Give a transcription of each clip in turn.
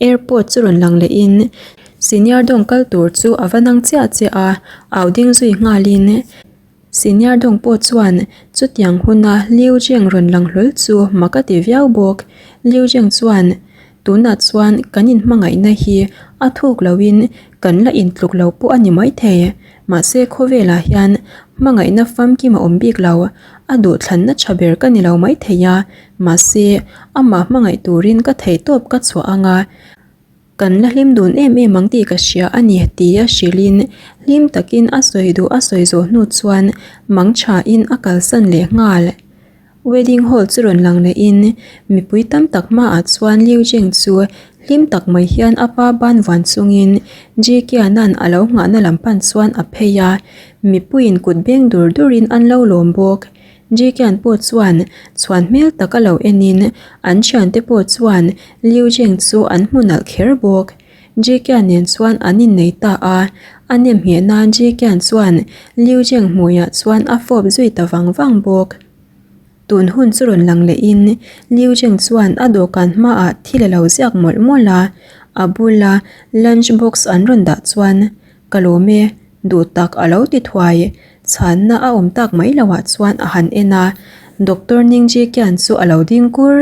Airport chu rawn lang lehin Senior dawng kal tur chu a va nang chiah chiah a, au ding zui nghalin Senior dawng pawh chuan chutiang huna Liu Jeng rawn lang hlawl chu mak a ti viau bawk. Liu Jeng chuan tunah chuan kan inhmangaihna hi a thuk loin kan la intluk lo pawh a ni maithei. Mahse khawvelah hian hmangaihna famkim a awm bik lo, a duhthlanna tha ber ka ni lo maithei a, mahse amah hmangaih turin ka theihtawp ka chhuah ang a, kan la hlim dun em em ang tih ka hria a ni tia hrilhin hlim takin a sawi duh a sawi zawh hnu chuan mangthain a kalsan leh nghal. Wedding hall chu rawn lang lehin mipui tam tak hmaah chuan Liu Jing chu hlim tak mai hian a pa ban vuan chungin Ji Kiana'n a lo nghahna lam pan chuan a phei a, mipuiin kut beng dur durin an lo lawm bawk. Ji Kian pawh chuan chhuan hmel tak a lo enin an thiante pawh chuan Liu Jing chu an hmu nalh kher bawk. Ji Kian nen chuan an innei ta a, a nem ngheh nan Ji Kian chuan Liu Jing hmuiah chuan a fawp zui ta vang vang bawk. Tun hun chu rawn lang lehin Liu Jing chuan a dawhkan hmaah thil a lo ziak mawlh mawlh a, a bula lunch box an rawn dah chuan Ka lawm e, duh tak a lo ti thuai. Chhanna a awm tak mai loah chuan a han en a, Doctor Ning Ji Kian chu a lo ding kur.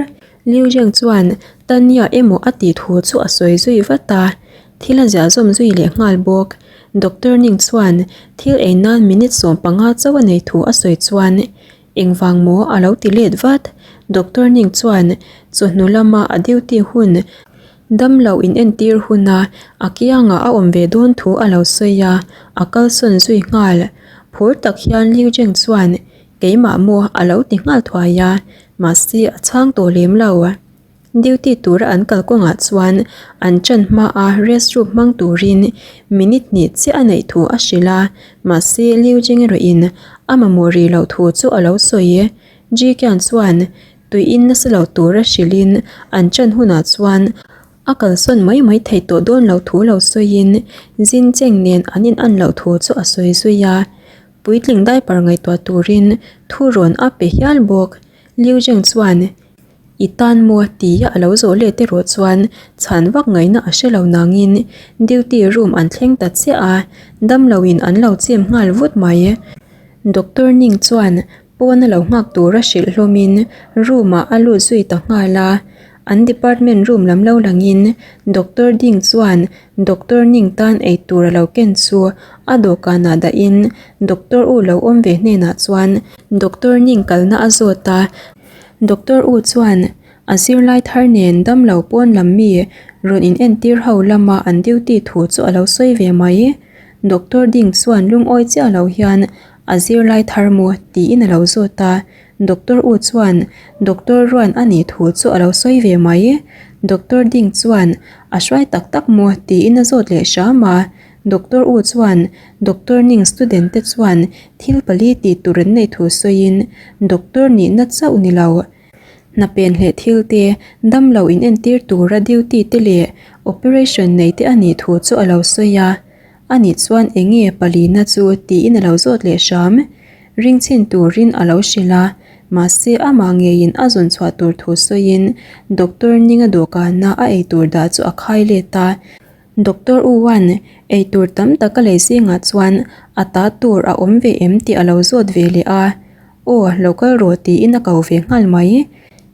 Liu Zheng chuan Tanya emaw a tih thu chu a sawi zui vat a, thil a ziah zawm zui leh nghal bawk. Doctor Ning chuan thil ei nan minute 15 chauh a nei thu a sawi chuan engvang maw a lo ti let vat. Doctor Ning chuan chawhnu lama a duty hun damlo inentir huna a kiangah a awm ve dawn thu a lo sawi a, a kalsawn zui nghal. Phur tak hian Liu Zheng chuan Keimah maw a lo ti nghal thuai a, mahse a chhang tawh lem lo. Duty tura an kal kawngah chuan an ṭan hmaa restroom hmang turin minute hnih chiah a neih thu a hrilh a, mahse Liu Jing erawhin a mamawh rih loh thu chu a lo sawi. Ji Qian chuan tui in nasa lo tura hrilhin an ṭan hunah chuan a kalsawn mai mai thei tawh dawn loh thu lo sawiin Jin Cheng nen an in an loh thu chu a sawi zui a. Puitling diaper ngaihtuah turin thu rawn a pe hial bawk. Liu Zheng chuan, I tan maw? tia a lo zawh let erawh chuan chhan vak ngaihna a hre lo nangin duty room an thleng ta chiah a, damloin an lo chem nghal vut mai. Doctor Ning chuan pawn a lo nghak tura hrilh hlawmin room ah a lut zui ta nghal a. An department room lam lo langin Doctor Ding chuan Doctor Ning tan eitur a lo ken chu a dawhkanah dahin Doctor U lo awm ve hnenah chuan Doctor Ning kalna a zawt a. Doctor U chuan a zirlai thar nen damlo pawn lam mi rawn in entir ho lama an duty thu chu a lo sawi ve mai. Doctor Ding chuan lungawi chiah lo hian a zirlai thar maw tiin a lo zawt a. Doctor U chuan Doctor Ruan a nih thu chu a lo sawi ve mai. Doctor Ding chuan a hruai tak tak maw tiin a zawt leh hram a. Doctor U chuan Doctor Ning student te chuan thil pali tih tur an neih thu sawiin Doctor nihna chauh ni lo. Hna pen hleh thil te, damlo inentir tura duty te leh operation nei te a nih thu chu a lo sawi a. A nih chuan eng nge palina chu tiin a lo zawt leh hram. Ring chhin turin a lo hrilh a, mahse amah ngeiin a zawn chhuah tur thu sawiin Doctor Ninga dawhkana a eitur dah chu a khai let a. Doctor U-a'n eitur tam tak a lei zingah chuan a ta tur a awm ve em tih a lo zawt ve leh a, Aw, lo kal rawh tiin a ko ve nghal mai.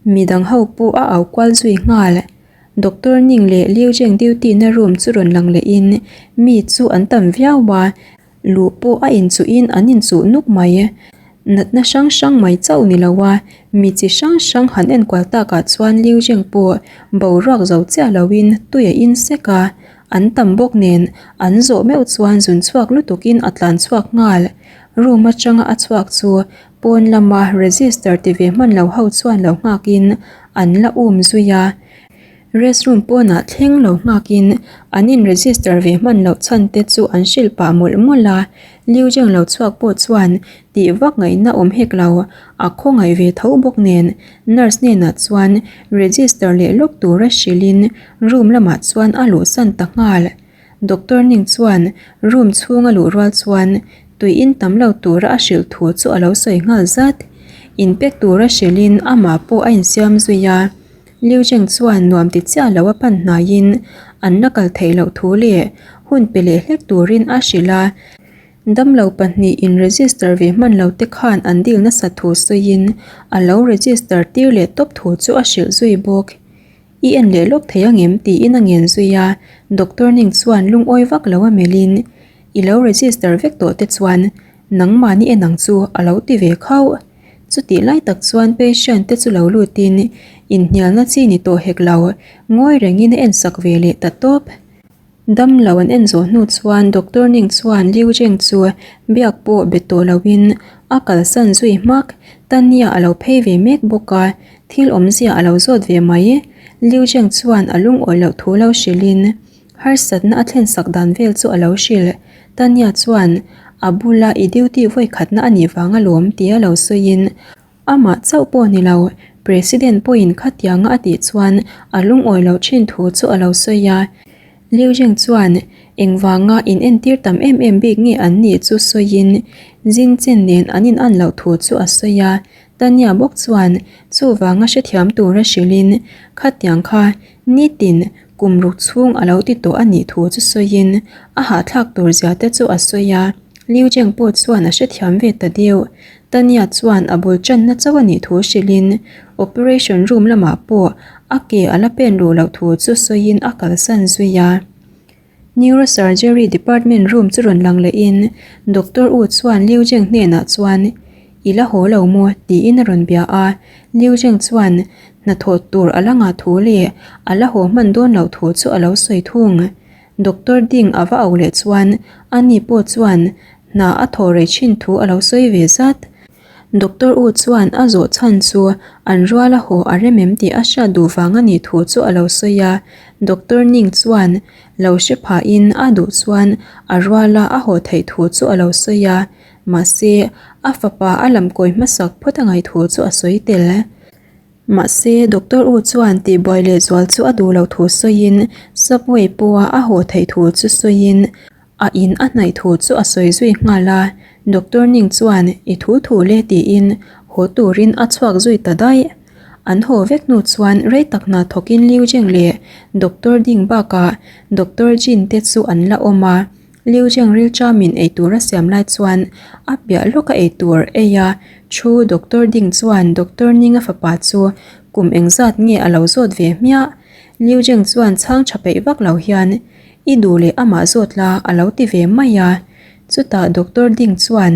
Midang ho pawh a au kual zui nghal. Doctor Ning leh Liu Zheng duty na room chu rawn lang lehin mi chu an tam viau a, luh pawh a inchuhin an inchuh nuk mai. Natna hrang hrang mai chauh ni lo a, mi chi hrang hrang han enkual takah chuan Liu Zheng pawh boruak zo chiah loin tui a in sek a, an tam bawk nen an zawh meuh chuan zun chhuak lutukin a tlan chhuak nghal. Room atanga a chhuak chu pawn lama register ti ve hman lo ho chuan lo nghakin an la um zui a. Restroom pawnah thleng lo nghakin an in register ve hman loh chhan te chu an hrilh pah mawlh mawlh a, Liu Zheng lo chhuak pawh chuan tih vak ngaihna awm hek lo, a khawngaih ve tho bawk nen nurse hnenah chuan register leh lawk tura hrilhin room lamah chuan a luhsan ta nghal. Doctor Ning chuan room chhunga luh rual chuan tui in tam lo tura a hrilh thu chu a lo sawi nghal zat. Inpek tura hrilhin amah pawh a insiam zui a. Liu Zheng chuan nuam ti chiah lo a pan hnaiin an la kal theih loh thu leh hun pe leh hlek turin a hrilh a. Damlo pahnih in register ve hman lo te khan an dil nasat thu sawiin a lo register tir leh tawp thu chu a hrilh zui bawk. I en leh lawk thei angem? tiin a ngen zui a, Doctor Ning chuan lungawi vak lo a melhin I lo register vek tawh te chuan nangmahni en ang chu a lo ti ve khauh. Chutih lai tak chuan patient te chu lo lutin inhnialna chi ni tawh hek lo, ngawi rengin a ensak ve leh ta tawp. Dam lo an en zawh hnu chuan Doctor Ning chuan Liu Zheng chu biak pawh be tawh loin a kalsan zui hmak. Tania a lo phei ve mek bawk a, thil awmzia a lo zawt ve mai. Liu Zheng chuan a lungawi loh thu lo hrilhin harsatna a thlensak dan vel chu a lo hrilh. Tania chuan a bula i duty vawikhatna a nih vang alawm tia lo sawiin Amah chauh pawh ni lo, President pawhin khatianga a tih chuan a lungawi loh thin thu chu a lo sawi a. Liu Zheng chuan engvanga in entir tam em em bik nge an nih chu sawiin Jin Chen nen an in an loh thu chu a sawi a. Tanya bawk chuan chuvanga hrethiam tura hrilhin khatiang kha nitin kum ruk chhung a lo ti tawh a nih thu chu sawiin a hahthlak tur zia te chu a sawi a. Liu Zheng pawh chuan a hrethiam ve ta deuh. Tanya chuan a bul channa chauh a nih thu hrilhin operation room lamah pawh a ke a la pen ruh loh thu chu sawiin a kalsan zui a. Neurosurgery department room chu rawn lang lehin Doctor U chuan Liu Zheng hnenah chuan I la haw lo maw? tiin a rawn bia a. Liu Zheng chuan hnathawh tur a la ngah thu leh a la haw hman dawn loh thu chu a lo sawi thung. Doctor Ding a va auh leh chuan ani pawh chuan hna a thawh rei thin thu a lo sawi ve zat. Doctor U chuan a zawh chhan chu an rual a haw a rem em tih a hriat duh vang a nih thu chu a lo sawi a. Doctor Ning chuan lo hre phahin a duh chuan a ruala a haw theih thu chu a lo sawi a, mahse a fapa a lamkawi hmasak phawt a ngaih thu chu a sawi tel. Mahse, Doctor U chuan tihbuai lehzual chu a duh loh thu sawiin subway pawha a haw theih thu chu sawiin a in a hnaih thu chu a sawi zui nghal a. Doctor Ning chuan i thu thu le tiin haw turin a chhuak zui ta daih. An haw vek hnu chuan rei tak hna thawkin Liu Zheng leh Doctor Ding bakah Doctor Jin te chu an la awm a. Liu Zheng rilṭamin eitur a siam lai chuan a piah lawka eitur ei a thu Doctor Ding chuan Doctor Ninga fapa chu kum engzat nge a lo zawt ve hmiah. Liu Zheng chuan chhang tha peih vak lo hian i duh leh amah zawt la a lo ti ve mai a. Chutah Doctor Ding chuan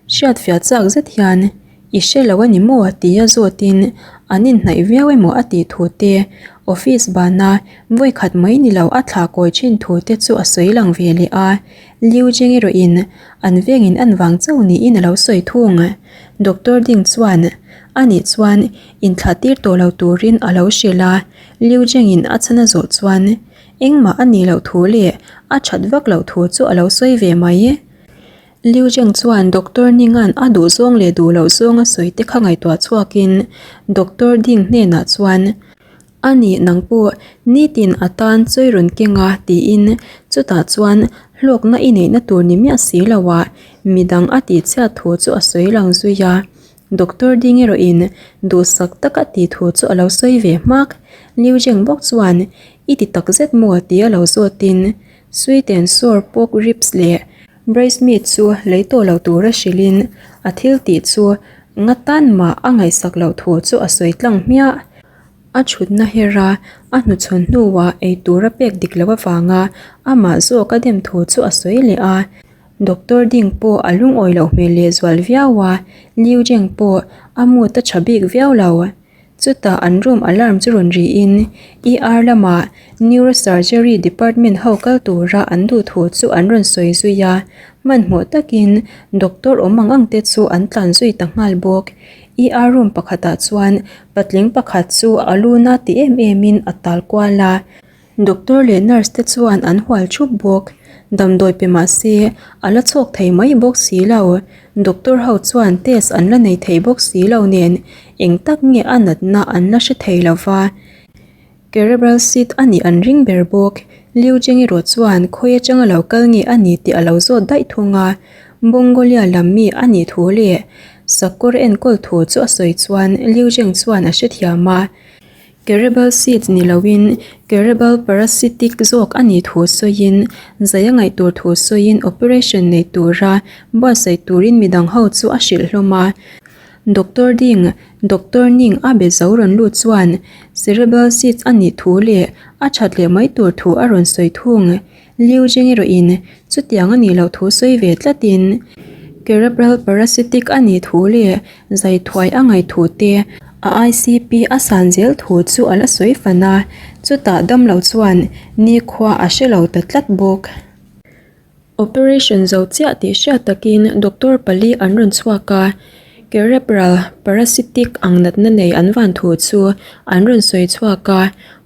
hriatfiah chak zet hian I hre lo a ni maw? tia zawtin an inhnaih viau emaw a tih thu te, office bana vawi khat mai ni lo a thlah kawi thin thu te chu a sawi lang ve leh a. Liu Jing erawhin an vengin an vang chauh niin a lo sawi thung. Doctor Ding chuan a nih chuan inthlah tir tawh lo turin a lo hrilh a, Liu Jing-in a chhan a zawh chuan engmah a nih loh thu leh a that vak loh thu chu a lo sawi ve mai. Liu Zheng chuan Doctor Ninga'n a duh zawng leh duh loh zawng a sawi te kha ngaihtuah chhuakin Doctor Ding hnenah chuan, A nih nang pawh nitin a tan chawi rawn keng a tiin chutah chuan hlawkna i neihna tur ni miah si loah midang a tihchhiat thu chu a sawi lang zui a. Doctor Ding erawhin duhsak taka tih thu chu a lo sawi ve hmak. Liu Zheng bawk chuan, I ti takzet maw? tia lo zawtin Sweet and sour pork ribs leh braised meat chu lei tawh lo tura hrilhin a thil tih chu nga tan mah a ngaihsak loh thu chu a sawi tlang hmiah. A thutna hera a hnuchhawn hnuah ei tura pek dik loh avanga amah zawk a dem thu chu a sawi leh a. Doctor Ding pawh a lungawi loh hmel lehzual viau a, Liu Zheng pawh a mood a tha bik viau lo. Chutah an room alarm chu rawn rihin ER lamah Neurosurgery department ho kal tura an duh thu chu an rawn sawi zui a, hmanhmawh takin doctor awm ang ang te chu an tlan zui ta nghal bawk. ER room pakhatah chuan patling pakhat chu a luna ti em emin a tal kual a. Doctor leh nurse te chuan an hual thup bawk. Damdawi pe mah se a la chhawk thei mai bawk si lo. Doctor ho chuan test an la nei thei bawk si lo nen eng tak nge a natna an la hre thei lo va. Cerebral cyst a nih an ring ber bawk. Liu Jing erawh chuan khawi atanga lo kal nge a ni tih a lo zawt daih thung a. Mongolia lam mi a nih thu leh sakawr enkawl thu chu a sawi chuan Liu Jing chuan a hrethiam a. Cerebral cyst ni loin cerebral parasitic zawk a nih thu sawiin, zai a ngaih tur thu sawiin operation nei tura buatsaih turin midang ho chu a hrilh hlawm a. Doctor Ding, Doctor Ning a be zo rawn lut chuan cerebral cyst a nih thu leh a that leh mai tur thu a rawn sawi thung. Liu Jing erawhin chutiang a nih loh thu sawi ve tlatin cerebral parasitic a nih thu leh zai thuai a ngaih thu te a ICP a san zel thu chu a la sawi fan a, chutah damlo chuan nikhua a hre lo ta tlat bawk. Operation zo chiah tih hriat takin doctor pali an rawn chhuak a, cerebral parasitic ang natna nei an van thu chu an rawn sawi chhuak a,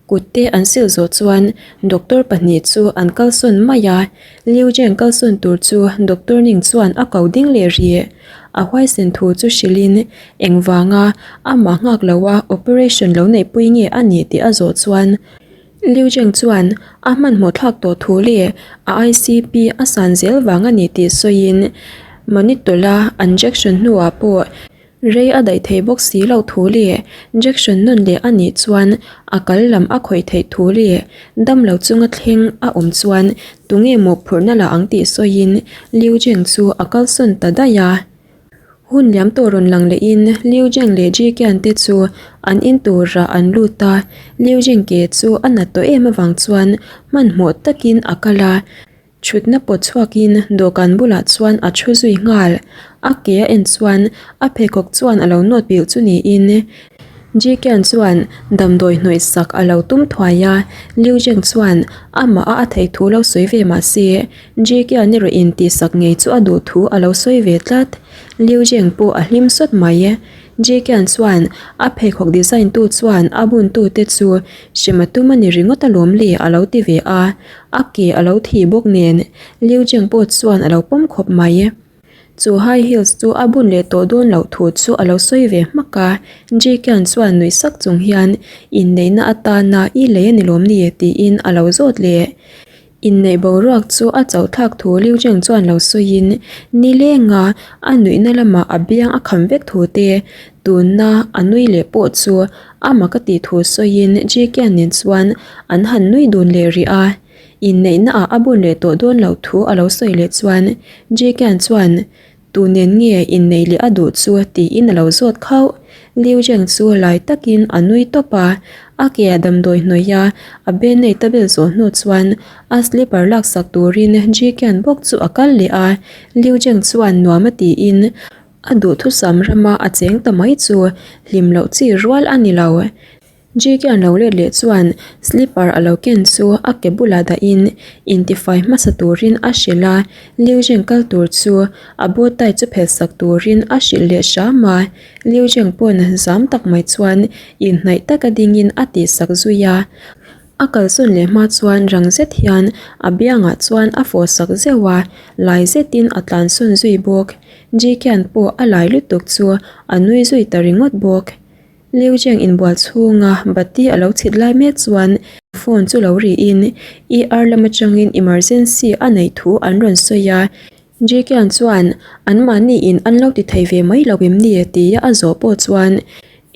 Kut te an sil zawh chuan doctor pahnih chu an kalsawn mai a, Liu Zheng kalsawn tur chu doctor Ning chuan a ko ding leh rih. A huaisen thu chu hrilhin engvanga amah nghak loa operation lo neihpui nge a nih tih a zawh chuan Liu Zheng chuan a hmanhmawh thlak tawh thu leh a ICP a san zel vang a ni tih sawiin Manitola an jection hnuah pawh Rei a daih thei bawk si lo thu leh jection nawn leh a nih chuan a kal lam a khawih theih thu leh dam lo chunga thleng a awm chuan tunge mawhphurhna la ang tih sawiin Liu Zheng chu a kalsawn ta daih a. Hun liam tawh rawn lang lehin Liu Zheng leh Ji Qian te chu an in turah an lut a, Liu Zheng ke chu a nat tawh em avang chuan hmanhmawh takin a kal a. Thutna pawt chhuakin dawhkan bulah chuan a thu zui nghal. A ke a en chuan a pheikhawk chuan a lo nawt pilh chu niin Jikian chuan damdawi hnawih sak a lo tum thuai a, Liu Zheng chuan amah a a theih thu lo sawi ve mah se Jikian erawh in tihsak ngei chu a duh thu a lo sawi ve tlat. Liu Zheng pawh a hlim sawt mai. Jikian chuan a pheikhawk design tu chuan a bun tu te chu hrem a tum a ni ringawt alawm le a lo ti ve a. A ke a lo thi bawk nen Liu Zheng pawh chuan a lo pawm khawp mai. Chu high heels chu a bun leh tawh dawn loh thu chu a lo sawi ve hmak a, Ji Qian chuan nuih sak chung hian inneihna atana i lei a ni lawm ni tiin a lo zawt leh. Inneih boruak chu a chauh thlak thu Liu Zheng chuan lo sawiin nilenga a nuihna lamah a biang a kham vek thu te, tunna a nui leh pawh chu A mak a tih thu sawiin Jikian nen chuan an han nui dun leh rih a, inneihna ah a bun leh tawh dawn loh thu a lo sawi leh chuan Jikian chuan Tu nen nge inneih leh a duh chu tiin a lo zawt khauh. Liu Zheng chu lai takin a nui tawp a, a ke a damdawi hnawih a, a band-aid a bel zawh hnu chuan a slipper laksak turin Jikian bawk chu a kal leh a, Liu Zheng chuan nuam a tiin A duhthusam rama a cheng ta mai chu hlim loh chi rual a ni lo. Jikian lo let leh chuan slipper a lo ken chu a ke bulah dahin intifai hmasa turin a hrilh a, Liu Zheng kal tur chu a bow tie chu phelh sak turin a hrilh leh hram a, Liu Zheng pawn zam tak mai chuan inhnaih taka dingin a tihsak zui a. A kalsawn leh hma chuan rang zet hian a biangah chuan a fawh sak zeuh a, lai zetin a tlansawn zui bawk. Jikian pawh a lai lutuk chu a nui zui ta ringawt bawk. Liu Zheng inbual chhunga bati a lo chhit lai mek chuan phone chu lo rihin ER lam atangin emergency a neih thu an rawn sawi a. Jikian chuan anmahni in an lo ti thei ve mai lo em ni tia a zawh pawh chuan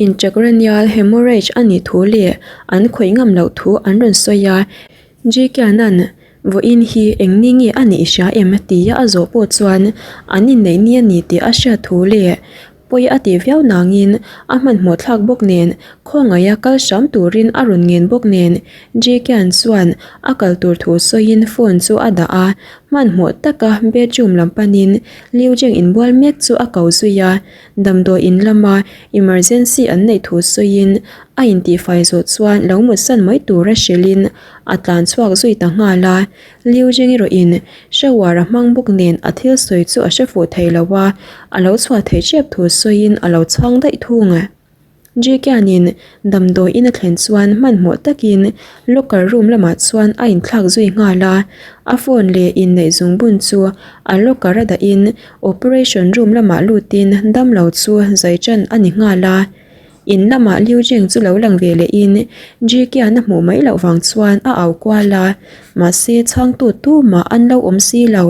intracranial hemorrhage a nih thu leh an khawih ngam loh thu an rawn sawi a. Jikianan Vawiin hi eng ni nge a nih hria em? tia a zawh pawh chuan an inneih ni a ni tih a hriat thu leh pawi a tih viau nangin a hmanhmawh thlak bawk nen khawngaih a kal hram turin a rawn ngen bawk nen Jikian chuan a kal tur thu sawiin phone chu a dah a, hmanhmawh taka bedroom lam panin Liu Jeng inbual mek chu a ko zui a, damdawi in lama emergency an neih thu sawiin a intihfai zawh chuan lo mutsan mai tura hrilhin A tlan chhuak zui ta nghal a, Liu Jing erawhin shower a hmang bawk nen a thil sawi chu a hre fuh thei lo a, a lo chhuah theih ṭep thu sawiin a lo chhang daih thung. Jikianin damdawi in a thlen chuan hmanhmawh takin locker room lamah chuan a inthlak zui nghal a, a phone leh inneih zungbun chu a locker a dahin operation room lamah lutin damlo chu zai ṭan a ni nghal a. In lamah Liu Jing chu lo lang ve lehin Jikian a hmuh mai loh vang chuan a au kual a, mahse chhangtu tumah an lo awm si lo.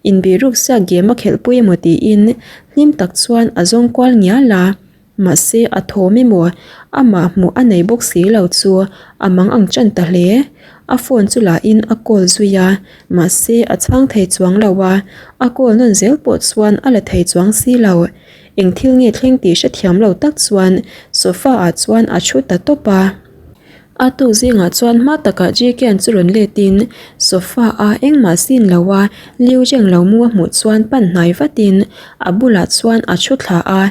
Inbih ruk siak game a khelhpui emaw tiin hlim tak chuan a zawng kual ngial a. Mahse a thawm emaw amah hmuh a nei bawk si lo chu a mang ang ṭan ta hle. A phone chu lahin a call zui a, mahse a chhang thei chuang lo a, a call nawn zel pawh chuan a la thei chuang si lo. Eng thil nge thleng tih hrethiam lo tak chuan sofa ah chuan a thu ta tawp a. A tuk zingah chuan hma takah Jikian chu rawn letin sofa a engmah sin lo a Liu Zheng lo mu a hmuh chuan pan hnai vatin a bulah chuan a thu thla a,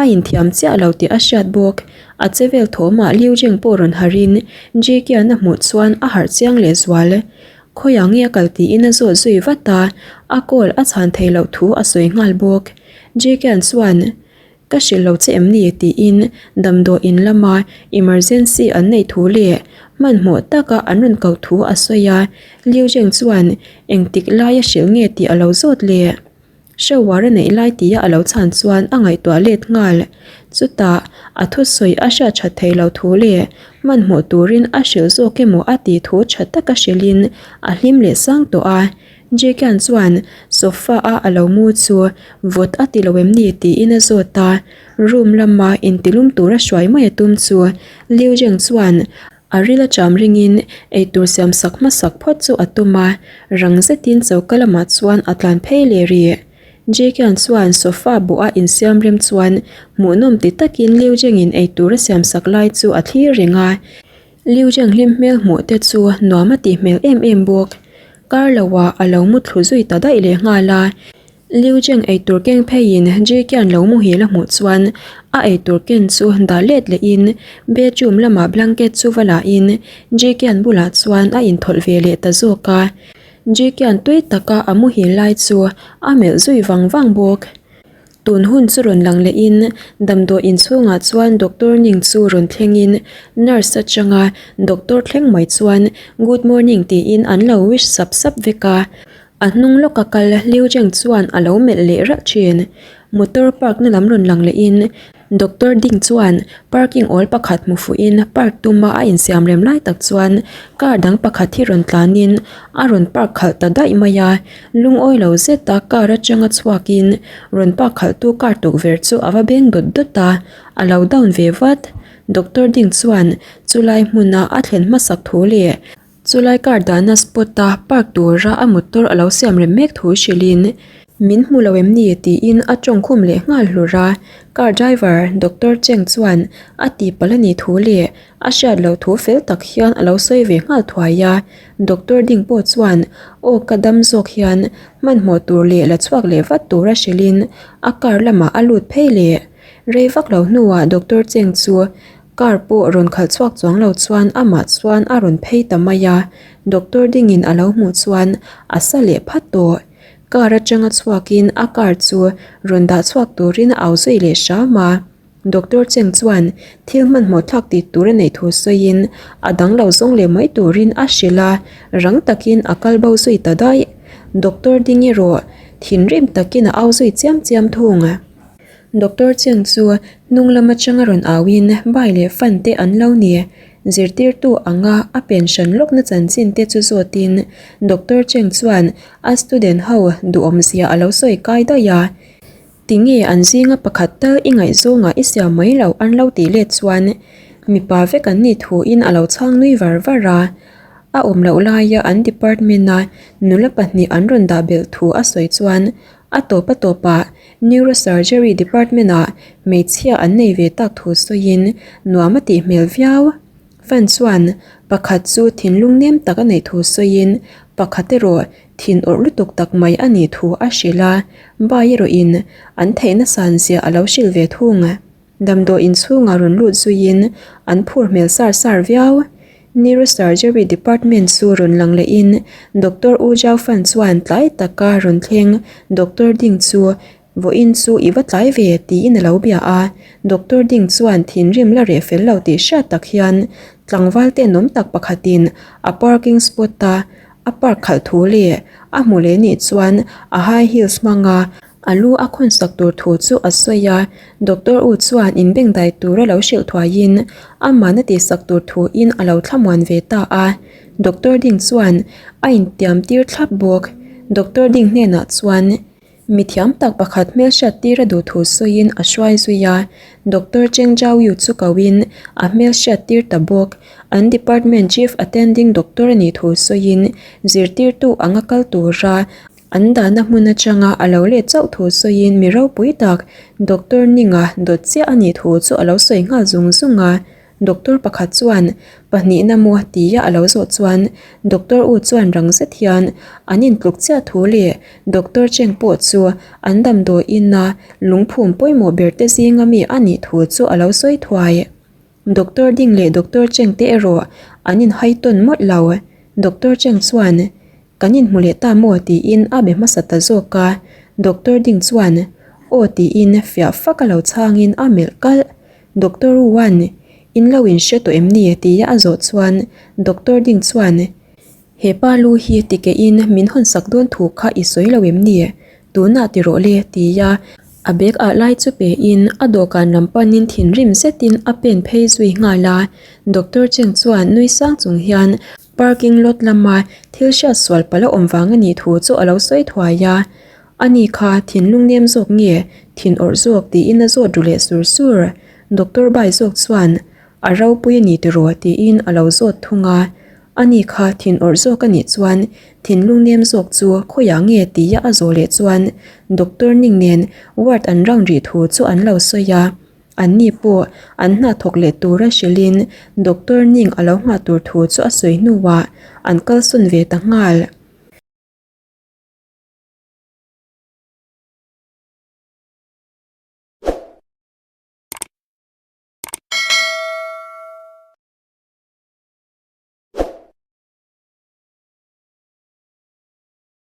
a inthiam chiah lo tih a hriat bawk. A che vel thawmah Liu Zheng pawh rawn harhin Jikian a hmuh chuan a harh chiang lehzual. Khawiah nge a kal tiin a zawt zui vat a, a call a chhan theih loh thu a sawi nghal bawk. Jikian chuan. Ka hrilh lo che em ni? tiin damdawiin lama emergency an neih thu leh hmanhmawh taka an rawn koh thu a sawi a, Liu Zheng chuan engtik laia hrilh nge tih a lo zawt leh. Shower a neih lai tia a lo chhan chuan a ngaihtuah let nghal. Chutah a thusawi a hriat that theih loh thu leh hmanhmawh turin a hrilh zawk emaw a tih thu tha taka hrilhin a hlim leh sang tawh a. Jekian chuan sofa a a lo mu chu vawt a ti lo em ni tiin a zawt a, room lama intilum tura hruai mai a tum chu Liu Zheng chuan a ril a cham ringin eitur siam sak hmasak phawt chu a tum a, rang zetin choka lamah chuan a tlan phei leh rih. Jekian chuan sofa bawha insiam rem chuan hmuhnawm ti takin Liu Zhengin eitur a siam sak lai chu a thlir reng a. Liu Zheng hlim hmel hmuh te chu nuam a tih hmel em em bawk. Kar lo ah a lo mu thlu zui ta daih leh nghal a. Liu Zheng eitur keng pheiin Jikian lo muhil a hmuh chuan a eitur ken chu dah let lehin bedroom lamah blanket chu va lahin Jikian bulah chuan a inthawlh ve leh ta zawk a. Jikian tui taka a muhil lai chu a melh zui vang vang bawk. Tun hun chu rawn lang lehin damdawi inchhungah chuan doctor Ning chu rawn thlengin nurse atanga doctor thleng mai chuan good morning tiin an lo wish sap sap vek a. A hnung lawka kal Liu Zheng chuan a lo melh leh ralh thin. Motor park na lam rawn lang lehin Doctor Ding chuan parking awl pakhat hmu fuhin park tuma a insiam rem lai tak chuan car dang pakhat hi rawn tlanin a rawn park khalh ta daih mai a. Lungawi lo zeta car atanga chhuakin rawn park khalhtu car tukverh chu a va beng dawt dawt a, a lo down ve vat. Doctor Ding chuan chulai hmuna a thlen hmasak thu leh chulai car dahna spot a park tura a motor a lo siam rem mek thu hrilhin, Min hmu lo em ni? tiin a tawngkhum leh nghal hlur a. Car driver Doctor Cheng chuan a tihpalh a nih thu leh a hriat loh thu fel tak hian a lo sawi ve nghal thuai a. Doctor ding pawh chuan aw ka dam zawk hian hmanhmawh tur leh la chhuak leh vat tura hrilhin a car lamah a lut phei leh. Rei vak lo hnuah Doctor Cheng chu car pawh rawn khalh chhuak chuang lo chuan amah chuan a rawn phei ta mai a, Doctor dingin a lo hmuh chuan a sa leh phat tawh. Car atanga chhuakin a car chu rawn dah chhuak turin a au zui leh hram a. Doctor Cheng chuan thil hmanhmawh thlak tih tur a neih thu sawiin a dang lo zawng leh mai turin a hrilh a, rang takin a kal bo zui ta daih. Doctor ding erawh thinrim takin a au zui chiam chiam thung. Doctor Cheng chu hnung lam atanga rawn auin bai leh fan te an lo ni. Zirtirtu anga a pen hran lawkna chanchin te chu zawtin Doctor Cheng chuan a student ho duhawmzia a lo sawi kai daih a. Tinge an zinga pakhat tal i ngaihzawngah i siam mai loh an lo tih let chuan mipa vek an nih thuin a lo chhang nui var var a. A awm loh laia an department a nula pahnih an rawn dah belh thu a sawi chuan a tawp a tawpah Neurosurgery department ah hmeichhia an nei ve tak thu sawiin nuam a tih hmel viau. Fan chuan pakhat chu thinlung nem tak a neih thu sawiin pakhat erawh Thin awrh lutuk tak mai a nih thu a hrilh a, Bai erawhin an theihna san zia a lo hrilh ve thung. Damdawi inchhungah rawn lut zuiin an phur hmel sar sar viau. Neurosurgery department chu rawn lang lehin Doctor U Zhao Fan chuan tlai taka rawn thleng Doctor Ding chu Vawiin chu i va tlai ve tiin a lo bia a, Doctor Ding chuan thinrim la reh fel lo tih hriat tak hian tlangval tenawm tak pakhatin a parking spot a a park khalh thu leh a hmu leh nih chuan a high heels hmanga a lu a khawn sak tur thu chu a sawi a, Doctor U chuan inbengdai tura lo hrilh thuaiin amahna tihsak tur thuin a lo thlamuan ve ta a, Doctor Ding chuan a intiam tir thlap bawk. Doctor Ding hnenah chuan. Mithiam tak pakhat hmelhriat tir a duh thu sawiin a hruai zui a, Doctor Cheng Zhaoyu chu koin a hmelhriat tir ta bawk. An department chief attending doctor a nih thu sawiin zirtirtu anga kal tura an dahna hmun atanga a lo let chauh thu sawiin mi ropui tak Doctor Ninga dawt chiah a nih thu chu a lo sawi nghal zung zung a. Doctor pakhat chuan pahnihna maw tia a lo zawh chuan Doctor U chuan rang zet hian an intluk chiah thu leh Doctor Cheng pawh chu an damdawi ina lungphum pawimawh ber te zinga mi a nih thu chu a lo sawi thuai. Doctor Ding leh Doctor Cheng te erawh an inhai tawn mawlh lo. Doctor Cheng chuan Kan inhmu leh ta maw tiin a be hmasa ta zawk a, Doctor ding chuan aw tiin fiah fak a lo chhangin a melh kalh. Doctor Wan, in lo inhre tawh em ni? tia a zawh chuan Doctor ding chuan He pa lu hi tikehin min hawnsak dawn thu kha i sawi lo em ni? Tunah ti rawh le tia a bag ah lai chu pe in a dawhkan lam panin thinrim zetin a pen phei zui nghal a, Doctor Cheng chuan nui sang chung hian Parking lot lama thil hriat sual palh a awm vang a nih thu chu a lo sawi thuai a, ani kha thinlung nem zawk nge thin awrh zawk tiin a zawt ru leh sur sur. Doctor Bai zawk chuan a ropui a ni tiraw tiin a lo zawt thung a, ani kha thin awrh zawk a nih chuan thinlung nem zawk chu khawiah nge tia a zawh leh chuan Doctor Ning nen ward an round rih thu chu an lo sawi a. Anni pawh an hna thawk leh tura hrilhin Doctor Ning a lo nghah tur thu chu a sawi hnuah an kalsawn ve ta nghal.